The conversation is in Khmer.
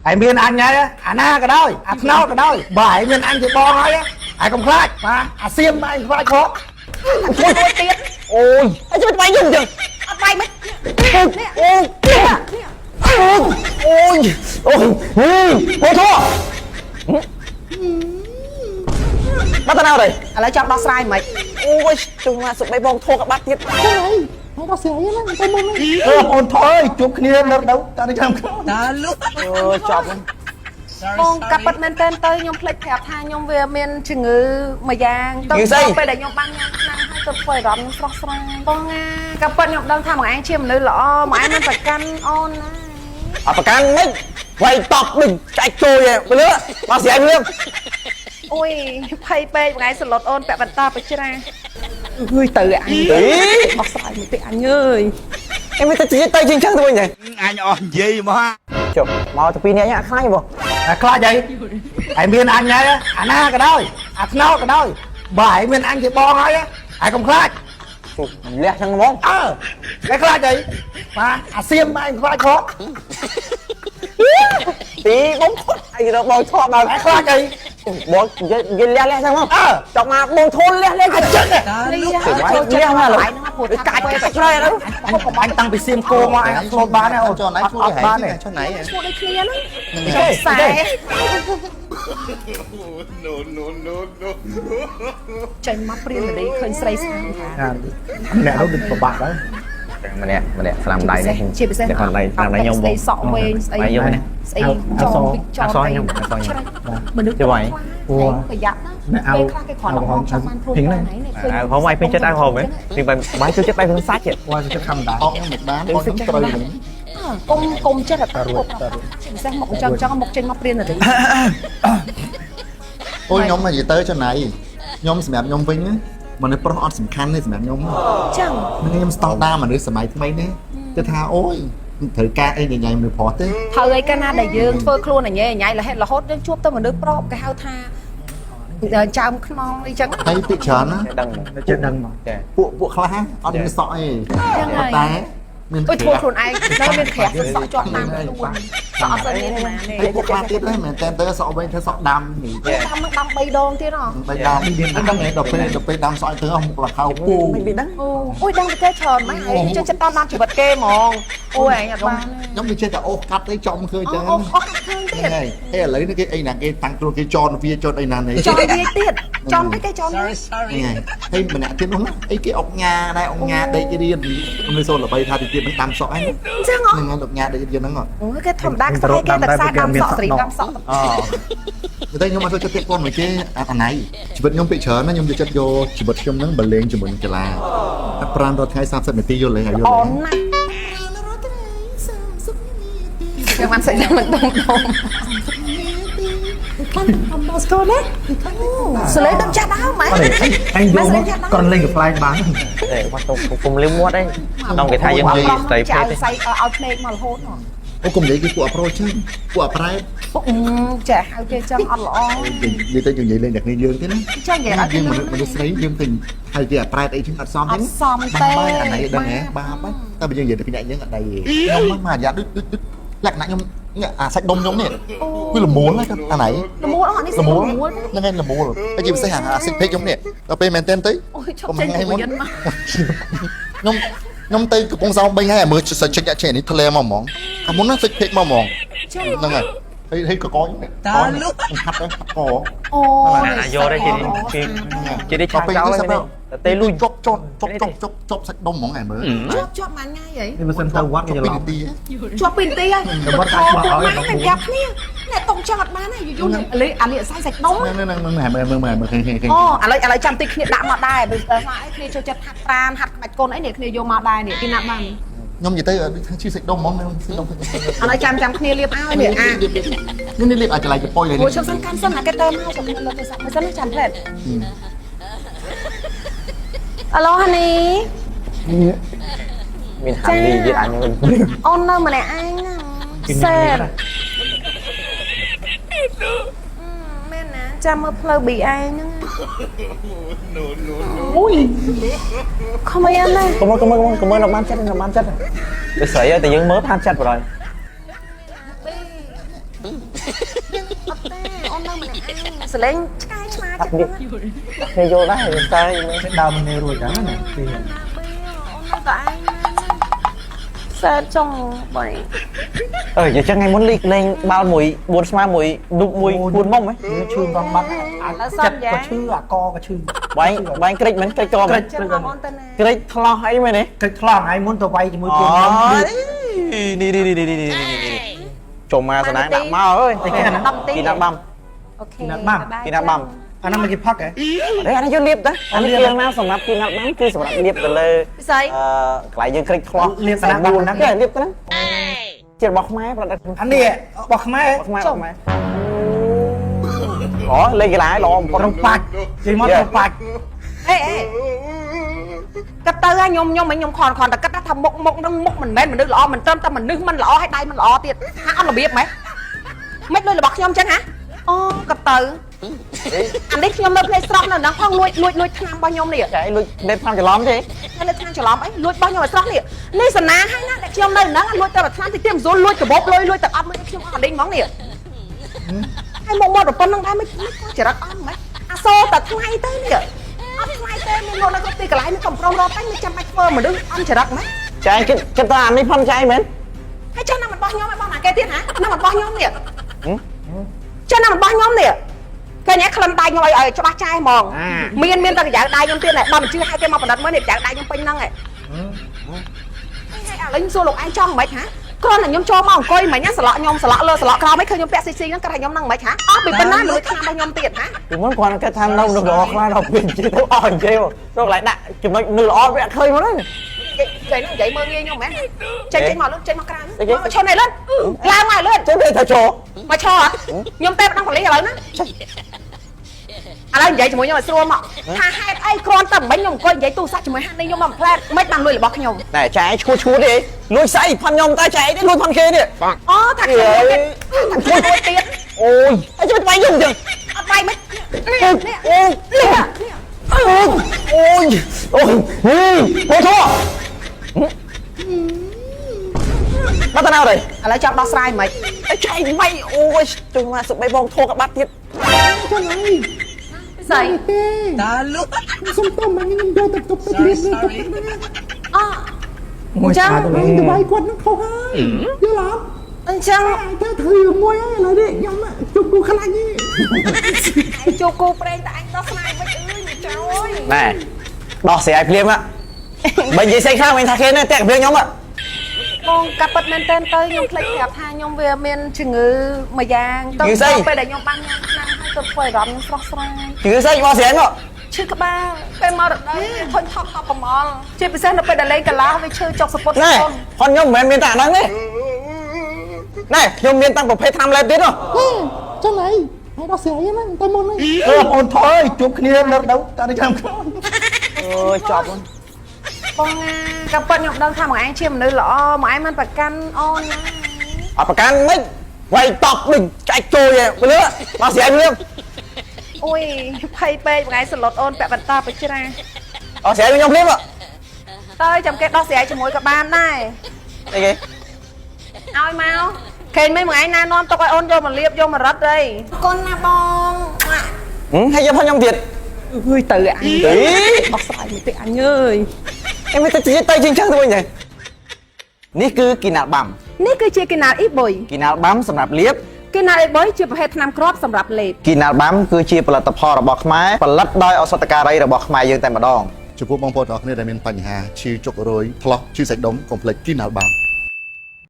ហើយមានអញហើយអាណាក៏ដោយអាថ្នោតក៏ដោយបើឯងមានអញជាបងហើយឯងកុំខ្លាចបាទអាសៀមឯងខ្លាចផង មួយមួយទៀត អូយអីជួយបាយយំចឹង អត់បាយមិន អូយអូយអូយអូយហេអូធបាត់ទៅណាហើយ ឥឡូវចង់ដោះស្រាយមិន អូយជុំមកសុបៃបងធោះក៏បាត់ទៀត អឺអូនថយជួបគ្នាលើកទៅតានេះចាំក្រោយ តើលុះ អូយចប់ បងកាប់ពិតមែនតើទៅខ្ញុំភ្លេចប្រាប់ថាខ្ញុំវាមានជំងឺមួយយ៉ាងទៅពេលដែលខ្ញុំបានញ៉ាំថ្នាំហើយទៅធ្វើអារម្មណ៍ខ្ញុំស្រស់ស្រាយបងណាកាប់ពិតខ្ញុំដឹងថាមួយឯងជាមនុស្សល្អមួយឯងមិនប្រកាន់អូនណា អត់ប្រកាន់មិនវាយតប់ដូចចាច់ចូលឯងលើមកស្រាយលឿង អូយភ័យពេកមួយឯងសឡុតអូនពាក់បន្តបច្រាអើយទៅអញដោះស្រាយមួយទេអញអើយ អីមិនទៅទៅជាងចឹងទៅវិញ អញអស់និយាយមក ចុះមកទៅពីនេះអញខ្លាចបង តែខ្លាចអីហើយមានអញហើយអាណាក៏ដោយអាថ្នោតក៏ដោយបើឯងមានអញជាបងហើយឯងកុំខ្លាច លះចឹងហ្មង អើតែខ្លាចអីបាទអាសៀមឯងខ្លាចផង ពីបងផុតអីរកបងធေါ်ដល់ ឯងខ្លាចអី បងនិយាយលះលះចឹងហ្មង អើ ចង់មកបងធូនលះលះ អញ្ចឹង លះចូលចិត្តមកឡើយហ្នឹងព្រោះថា កាច់កាច់ក្រោយទៅ អញតាំងពីសៀមគោមកអញអត់ស្លូតបានទេអូ ចុះណៃឈ្មោះ អត់បានទេ ចុះណៃ ឈ្មោះដូចគ្នាហ្នឹង ទេ ខ្សែ No no no no ចេញមកព្រានរីឃើញស្រីស្អាត អ្នកនោះដូចពិបាកដែរ ម្នាក់ម្នាក់ស្នាមដៃនេះ ជាពិសេស ស្នាមដៃស្នាមដៃខ្ញុំបង ស្អីសក់វែងស្អី ដៃខ្ញុំណា ស្អីចងពីចងអីមនុស្សប្រយ័ត្នណាពេលខ្លះគេគ្រាន់តែបងចង់បានព្រួយហ្នឹងឃើញ អាវហមបាយពេញចិត្តអាវហមហ៎ពីបាយបាយចូលចិត្តបាយក្នុងសាច់ វ៉ាចិត្តខំដែរ អកខ្ញុំមិនបានអកខ្ញុំត្រូវហ្នឹង កុំកុំចិត្តតែរួចជាពិសេសមកចង់ចង់មកចេញមកព្រានរី អូយខ្ញុំនិយាយទៅចុះណៃខ្ញុំសម្រាប់ខ្ញុំវិញណាមនុស្សប្រុសអត់សំខាន់ទេសម្រាប់ខ្ញុំ ចឹង ហ្នឹងខ្ញុំស្តង់ដារមនុស្សសម័យថ្មីនេះទៅថាអូយត្រូវការអីញញ៉ៃមនុស្សប្រុសទេ ហើយឯកាលណាដែលយើងធ្វើខ្លួនញ៉ៃញ៉ៃរហេតរហូតយើងជួបទៅមនុស្សប្របគេហៅថាចើមខ្នងអីចឹង ហើយពីច្រើនណា ដឹង ចិត្តដឹងមក ចា ពួកខ្លះអត់មានសក់ទេតែមាន អុយធ្វើខ្លួនឯងនៅមានក្រាស់សក់ជាប់តាមខ្លួនសក់អត់សូវមានប៉ុន្មានទេ ហើយពួកខ្លះទៀតហ្នឹងមែនតើទៅសក់វិញធ្វើសក់ដាំនេះ ដាំនឹងដាំ3ដងទៀតហ៎ បីដាំហ្នឹងដល់ពេលដាំសក់ទៅអស់មុខលខៅពូ មិនពីដឹង អូអូយដឹងតែគេច្រើនម៉េចឯងចូលចិត្តតាមតាមជីវិតគេហ្មងអូយឯងអត់បាន ខ្ញុំនិយាយតែអូសកាត់ទៅចំឃើញចឹង អូអូកាត់ឃើញទៀត ហ្នឹងហើយហើយឥឡូវនេះគេអីណាគេតាំងខ្លួនគេចនវាចនអីណានេះ ចង់វាទៀតចង់គេចង់ Sorry sorry ហ្នឹងហើយហើយម្នាក់ទៀតនោះអីគេអុកញ៉ាដែរអុកញ៉ាដេករៀនខ្ញុំសូនល្បីថាទីទៀតនឹងដាំសក់ហ្នឹង អញ្ចឹងហ៎ ហ្នឹងហើយលោកញ៉ាដេករៀនហ្នឹង អូគេធម្មតាខ្សែគេតែខ្សែដាំសក់ស្រីដាំសក់ អូ តែខ្ញុំអត់ចូលចិត្តទៀតគាត់មួយគេអាណៃជីវិតខ្ញុំពេកច្រើនណាខ្ញុំយកចិត្តយកជីវិតខ្ញុំហ្នឹងបលេងជាមួយនឹងកីឡាប្រានរាល់ថ្ងៃ30នាទីយល់ទេយល់ អូ ទេ នណាស់ខ្ញុំបានសាច់ដាំមិនដងដងសលេដឹងចាស់ដើមហ៎ អញយកមកគាត់លេងកំ pl ែងបាន ទេបាត់ទៅគុំលៀមមាត់អីដល់គេថាយើងនិយាយស្ត្រីភេទ ឲ្យសៃឲ្យភ្នែកមករហូតហ៎ អូកុំនិយាយគេពួកអប្រូចឹងពួកអប្រែត ពុកចេះហៅគេចឹងអត់ល្អ និយាយទៅយើងនិយាយលេងតែគ្នាយើងទេណា ចឹងនិយាយអត់ យើងមនុស្សមនុស្សស្រីយើងទៅហៅគេអប្រែតអីចឹងអត់សមទេ អត់សមទេ បាអាណៃដឹងហ៎បាបតែបើយើងនិយាយទៅពីអ្នកយើងអត់ដីទេខ្ញុំមកអាយ៉ាដូចដូចលក្ខណៈខ្ញុំអាសាច់ដុំខ្ញុំនេះវាល្មូលណាអាណៃ ល្មូលអស់នេះ ល្មូល ល្មូល ហ្នឹងហើយល្មូលហើយជាពិសេសអាសិចពេកខ្ញុំនេះដល់ពេលមែនតើទៅ អូយឈប់ចេញពីយិនមក ខ្ញុំខ្ញុំទៅកំពង់សោម3ថ្ងៃមើលសិចចេញចេញនេះធ្លែមកហ្មងអាមុនណាសិចពេកមកហ្មង ចឹង ហ្នឹងហើយហើយហើយកកខ្ញុំ តើលុះ ហាត់ទៅហាត់ក អូ ណាយកដែរជាជានេះឆាចោលហ្នឹងតែលុយ ជប់ជប់ជប់ជប់ជប់ជប់សាច់ដុំហ្មងឯងមើល ជាប់ជាប់មួយថ្ងៃហី នេះបើសិនទៅវត្តគេច្រឡំ នាទី ជាប់ពីនាទីហើយ តែវត្តអាចបោះឲ្យ មិនប្រាប់គ្នាអ្នកតុងចង់អត់បានទេយូរយូរលេអាលៀកសាយសាច់ដុំ ហ្នឹងហ្នឹងហ្នឹងមើលមើលមើលមើលឃើញឃើញឃើញ អូឥឡូវឥឡូវចាំតិចគ្នាដាក់មកដែរបើស្អីគ្នាចូលចិត្តហាត់ប្រានហាត់ក្បាច់កូនអីនេះគ្នាយកមកដែរនេះពីណាបាន ខ្ញុំនិយាយទៅដូចថាឈឺសាច់ដុំហ្មងសាច់ដុំ ឥឡូវចាំចាំគ្នាលាបឲ្យនេះអា នេះលាបអាចឡៃចប៉ុយនេះ អូឈប់សិនកាន់សិនអាគេទៅមកឈប់លើទូរស័ព្ទសិនចាំផ្លែតអាឡូហានី មានហាន់លីទៀតអញវិញ អូននៅម្នាក់ឯងណាសែនមែនណាចាំមើលផ្លូវ BA ហ្នឹង No no no អូយខំអីណា កុំកុំកុំកុំនៅបានចិត្តនៅបានចិត្តវាស្រីតែយើងមើលបានចិត្តបណ្ដោយ អត់ទេអូននៅម្នាក់ឯងសលេងឆ្កែឆ្មាចិត្តហ្នឹង គ្នាយល់ដែរតែ ដើមនេះរួចដែរណាពី ណាបៀអូននៅតែឯងណាសែតចង់បី អឺនិយាយចឹងថ្ងៃមុនលីកលេងបាល់មួយ4ស្មើមួយឌុបមួយ4មុំហ៎ ឈឺបងបាត់ចិត្តក៏ឈឺអាកក៏ឈឺ បែងបែងក្រិចមែនក្រិចកមែន ចឹងមកអូនទៅណា ក្រិចថ្លោះអីមែនទេ ក្រិចថ្លង់ថ្ងៃមុនទៅវាយជាមួយ អូ ពួកខ្ញុំ នេះនេះនេះនេះនេះចូលមកសណាដាក់មកអើយ តែគេណា គីណាបាំ អូខេ គីណាបាំ អាហ្នឹងមិនគេផឹកហ៎ អេអានេះយកលាបតាអានេះគីណាសម្រាប់គីណាបាំគឺសម្រាប់លាបទៅលើ ពិសី អឺកន្លែងយើងក្រិចថ្លោះ លាបតាណាហ្នឹង គេលាបទៅហ្នឹងជារបស់ខ្មែរផលិត អានេះរបស់ខ្មែរ ខ្មែរខ្មែរអូលេងកីឡាល្អបំផុត ត្រង់បាច់ចេញមកត្រង់បាច់ អេអេគិតទៅខ្ញុំខ្ញុំមិនខ្ញុំខនខនតែគិតថាមុខមុខនឹងមុខមិនមែនមនុស្សល្អមិនត្រឹមតែមនុស្សមិនល្អហើយដៃមិនល្អទៀតថាអត់របៀបម៉េចមិនលួចរបស់ខ្ញុំចឹងហ៎អូគិតទៅអានេះខ្ញុំនៅផ្លេស្រស់នៅហ្នឹងផងលួចលួចលួចឆ្នាំរបស់ខ្ញុំនេះ ចៃលួចលេបឆ្នាំច្រឡំទេ ហើយលើឆ្នាំច្រឡំអីលួចរបស់ខ្ញុំឲ្យស្រស់នេះនេះសណាហើយណាដែលខ្ញុំនៅហ្នឹងលួចតែមួយឆ្នាំតិចទៀតមិនស្រួលលួចកាបូបលុយលួចតែអត់លួចខ្ញុំអត់លេងហ្មងនេះហើយមកមកប្រពន្ធហ្នឹងដែរមិនមិនចរិតអត់ហ្មងអាសូរតែថ្ងៃទៅនេះអត់ថ្ងៃទេមានលក់នៅគ្រប់ទីកន្លែងមានកំប្រងរត់តែមិនចាំបាច់ធ្វើមនុស្សអន់ចរិតហ្មង ចៃគិតគិតថាអានេះផនចៃមែន ហើយចុះណាមិនបោះខ្ញុំឲ្យបោះណាគេទៀតហ៎ណាមិនបោះខ្ញុំនេះចុះណាមិនបោះខ្ញុំនេះគេញ៉ែក្លិនដៃខ្ញុំឲ្យឲ្យច្បាស់ចាយហ្មងមានមានតែកញ្ចៅដៃខ្ញុំទៀតបើមិនជឿឲ្យគេមកបណ្ឌិតមើលនេះកញ្ចៅដៃខ្ញុំពេញហ្នឹងឯង ឥឡូវខ្ញុំសួរលោកឯងចង់មិនហ៎គ្រាន់តែខ្ញុំចូលមកអង្គុយមិញសឡក់ខ្ញុំសឡក់លើសឡក់ក្រោមឯងឃើញខ្ញុំពាក់ស៊ីស៊ីហ្នឹងគាត់ថាខ្ញុំហ្នឹងមិនហ៎អស់ពីប៉ុណ្ណាលួចឆ្នាំរបស់ខ្ញុំទៀតហ៎ ពីមុនគាត់គិតថានៅនោះល្អខ្លះដល់ពេលនិយាយទៅអស់និយាយរកកន្លែងដាក់ចំណុចនៅល្អវាអត់ឃើញមកហ្នឹង និយាយហ្នឹងនិយាយមើលងាយខ្ញុំមែនចេញចេញមកលឿនចេញមកក្រៅមកឈុននេះលឿនឡើងមកលឿន ចេញទៅចូល មកឈរអត់ខ្ញុំទេប្តឹងប៉ូលីសឥឡូវណាឥឡូវនិយាយជាមួយខ្ញុំឲ្យស្រួលមកថាហេតុអីគ្រាន់តែមិញខ្ញុំអង្គុយនិយាយទូរស័ព្ទជាមួយហានីខ្ញុំមកផ្លែតមិនបានលួចរបស់ខ្ញុំ ណែចែឈួតឈួតទេលួចស្អីផាន់ខ្ញុំតែចែទេលួចផាន់គេនេះ អូថាខ្ញុំលួចទៀតថាខ្ញុំលួចទៀត អូយអីជួយវាយខ្ញុំចឹង អត់វាយមិននេះនេះ អូយ នេះ អូយអូយអូយហេអូធមកតណៅទេ ឥឡូវចង់ដោះស្រាយមិន អីចែវាយអូយជុំមកសុបៃបងធោកបាត់ទៀត ចឹងហើយ ស្អី ទេ តាលុ សុំទោសមិញខ្ញុំយកទៅទប់ទឹកលៀបលើទប់ទឹកហ្នឹង អ មួយ ចឹង ស្អាត ទៅវាយគាត់នឹងខុសហើយយល់អត់ អញ្ចឹង តែធ្វើមួយហើយឥឡូវនេះខ្ញុំជុំគូខ្លាញ់ទេ ជួគូប្រេងតែអញដោះស្រាយមិនអើយចៅអើយ ណែដោះស្រាយភ្លាមបើនិយាយស្អីខ្លះមិនថាគេនេះតែភ្លាមខ្ញុំ បងកាប់ពិតមែនតើទៅខ្ញុំភ្លេចប្រាប់ថាខ្ញុំវាមានជំងឺមួយយ៉ាងទៅពេលដែលខ្ញុំបានញ៉ាំថ្នាំហើយទៅធ្វើអារម្មណ៍ខ្ញុំស្រស់ស្រាយ ជឿស្អីមកស្រាយមក ឈឺក្បាលពេលមករដូវធុញថប់តបប្រមល់ជាពិសេសនៅពេលដែលលេងកីឡាវាឈឺចុកសពុត ណែផនខ្ញុំមិនមែនមានតែអាហ្នឹងទេណែខ្ញុំមានតាំងប្រភេទថ្នាំលេបទៀតហ៎ ចឹងហើយហើយដល់ស្រាយហ្នឹងតែមុនហ្នឹង អឺបងអូនថយជួបគ្នានៅរដូវតើនេះឆ្នាំក្រោយ អូយចប់ បងណាកាពិតខ្ញុំដឹងថាមកឯងជាមនុស្សល្អមកឯងមិនប្រកាន់អូនណា អត់ប្រកាន់មិនវាយតប់ដូចចែកចូលឯងលឿមកស្រាយភ្លាម អូយភ័យពេកមកឯងសឡុតអូនពាក់បន្តបច្រា អត់ស្រាយខ្ញុំភ្លាម ទៅចាំគេដោះស្រាយជាមួយក៏បានដែរ អីគេ ឲ្យមកគេមិនមួយឯងណានាំទុកឲ្យអូនយកមកលៀបយកមករត់អីគុណណាបង ហើយយកផងខ្ញុំទៀត អើយទៅអញដោះស្រាយមួយទៀតអញអើយ អីមិនទៅទៅជាងចឹងទៅវិញទេនេះគឺគីណាល់បាំ នេះគឺជាគីណាល់អ៊ីបុយ គីណាល់បាំសម្រាប់លាប គីណាល់អ៊ីបុយជាប្រភេទថ្នាំគ្រាប់សម្រាប់លេប គីណាល់បាំគឺជាផលិតផលរបស់ខ្មែរផលិតដោយឱសថការីរបស់ខ្មែរយើងតែម្ដង ចំពោះបងប្អូនទាំងអស់គ្នាដែលមានបញ្ហាឈឺចុករយថ្លោះឈឺសាច់ដុំកុំភ្លេចគីណាល់បាំ